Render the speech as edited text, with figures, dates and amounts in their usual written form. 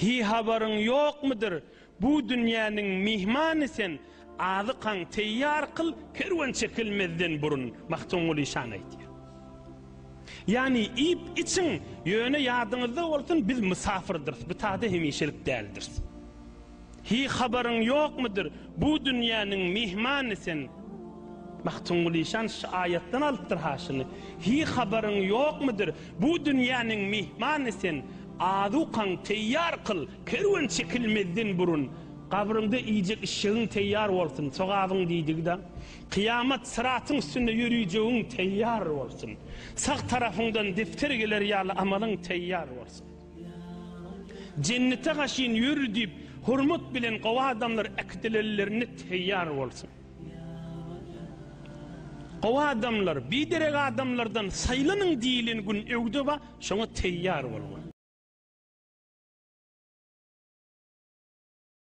Hi habaryň ýokmudyr, bu dünýäniň myhmany sen, azykaň teýýar kyl, kerwen çekilmezden burun, Magtymguly şan aýdýar. Ýagny iýip içiň, ýöne ýadyňyzda bolsun biz mysafyrdyrys, bu tada hemişelik däldiris. Hi habaryň ýokmudyr, bu dünýäniň myhmany sen. Magtymguly şan şu aýatdan alypdyr haşyny. Hi habaryň ýokmudyr, bu dünýäniň myhmany sen. Azukaň teýýar kyl, kerwen çekilmezden burun. Gabryňda iýjek içjegiň teýýar bolsun, sogabyň diýdigi-da. Kyýamat syratyň üstünde ýörijegiň teýýar bolsun. Sag tarapyňdan defter geler ýaly amalyň teýýar bolsun. Jennete gaşyn ýör diýip, hormat bilen gowy adamlar äkidilenlerinde teýýar bolsun. Gowy adamlar, biderek adamlardan saýlanyň diýilen gün öwde bar, şoňa teýýar bolgun.